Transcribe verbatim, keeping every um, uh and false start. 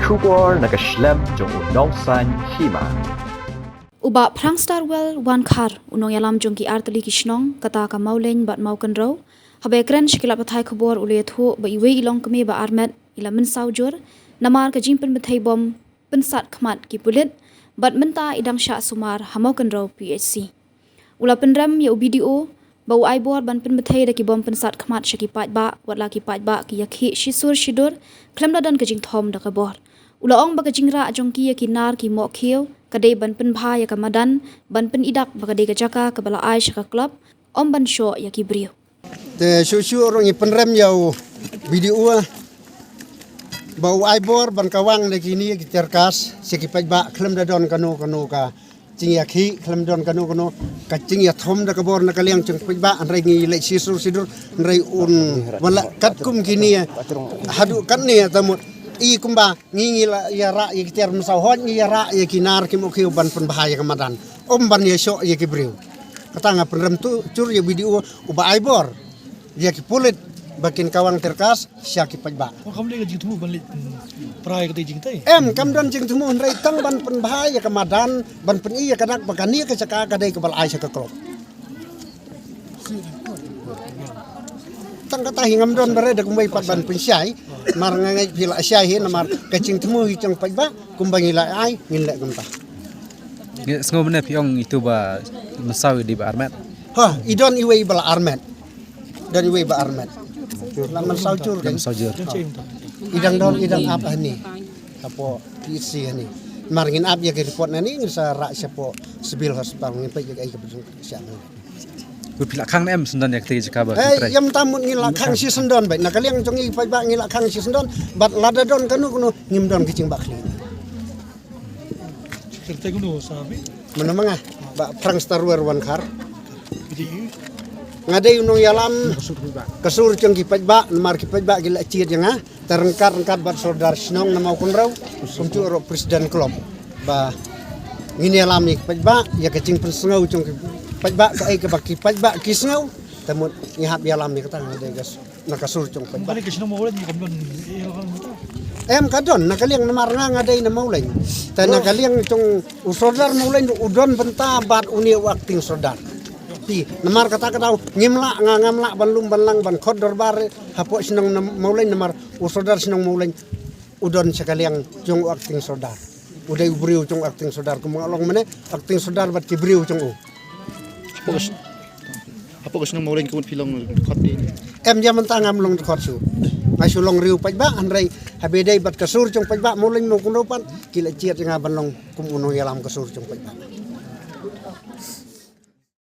Khubor na ka shlem jong u Nongsaiñ Hima. U Bah Phrang Starwell Wankhar, u nongïalam jong ki artylli ki shnong, kata ka Mawlein bad Mawkynrew, haba ïakren sha ki lad pathai khubor u la ïathuh ba iwei i longkmie ba armet i la mynsaw jur namar ka jingpynbthei bom pynsat khmat ki pulit, bad mynta i dang shah sumar ha Mawkynrew P H C. U la pynrem ïa u B D O ba u ai bor ban pynbthei da ki bom pynsat khmat sha ki paidbah, wat la ki paidbah ki ïakhih shisur shidur khlem da don ka jingthom da ka bor. U la ong ba ka jingrah jong ki ïa ki nar ki mohkhiew ka dei ban pynbha ïa ka madan, ban pyni dak ba ka dei ka jaka kaba la ai sha ka club, ym ban shoh ïa ki briew. Te shuh shuh ruh ngi pynrem ïa u B D O ba u ai bor ban kawang da kine ki tear gas sha ki paidbah khlem da don kano kano ka jingïakhih, khlem don kano kano ka jingïathom da ka bor na ka liang jong paidbah, hynrei ngi leit shisur shidur, hynrei un wan la katkum kine haduh katne ta mut i kumba ngi ngi la ïarah ïa ki tear mynsaw, hooid ngi ïarah ïa ki nar ki mohkhiew ban pynbha ïa ka madan, ym ban ïashoh ïa ki briew. Kata nga pynrem tu jur ïa u B D O uba ai bor ïa ki pulit ba kin kawang tear gas sha ki paidbah. Ko kam leh ka jingthmu ban leh, mm, prai ka te jingtai. Em, kam don jingthmu hynrei tang ban pynbha ïa ka madan, ban pyni ïa ka dak ba kane ka jaka ka dei kaba la ai sha ka club. Tang kata hi ngam don ba re da kumwei pat ban pynshai. Mar nga ngeit phi la shai hi namar ka jingthmu hi jong paidbah kumba ngi la ai ngin leh kumta. Ngi sngew mynne phi ong itu ba mynsaw i dei ba armet. Ha, i don iwei ba la armet. Don iwei ba armet. La mynsaw jur kan. Mynsaw jur. I dang don, i dang ap hani. Hapoh P H C hani. Mar ngin ap ïa ki report nani ngin sa rah shapoh civil hospital ngin peit ïa ka ei ka bajung sha nani. Phi la khang ne em syndon ïa kata ka jaka ba ki trei? Ïa mynta mut ngi la khang shi syndon beit. Na ka liang jong ngi paidbah ngi la khang shi syndon. Bad lada don kano kano ngim don ka jingbakhli. Kyrteng uno sa phi? Mano ma nga? Bah Phrang Starwell Wankhar. Nga dei u nongïalam ka sur jong ki paidbah, namar ki paidbah ki la jied ïa nga. Te ryngkat ryngkat bad sordar shnong na Mawkynrew, kumjuh ruh president club. Ba ngin ïalam ïa ki paidbah ïa ka jingpynsngew jong ki paidbah, kaei kaba ki paidbah ki sngew. Te mut ngi hap ïalam ïa kata, nga dei ka sur na ka sur jong paidbah. Em, ka don na ka liang namar nga nga dei na Mawlein. Te na ka liang jong u sordar Mawlein u don bynta bad une u acting sordar. Phi, namar kata ka daw ngim lah, nga ngam lah ban lum ban lang ban khot dorbar hapoh shnong na Mawlein namar u sordar shnong Mawlein u don sha ka liang jong u acting sordar. U dei u briew jong u acting sordar, kumba nga long mynne, acting sordar bad ki briew jong u. Hapoh ka shnong Mawlein ka mut phi long dkhot ne? Em, ïa mynta ngam long dkhot shuh. Nga shu long riew paidbah, hynrei haba dei bad ka sur jong paidbah Mawlein Mawkynrew pat ki la jied ïa nga ban long kum u nongïalam ka sur jong paidbah.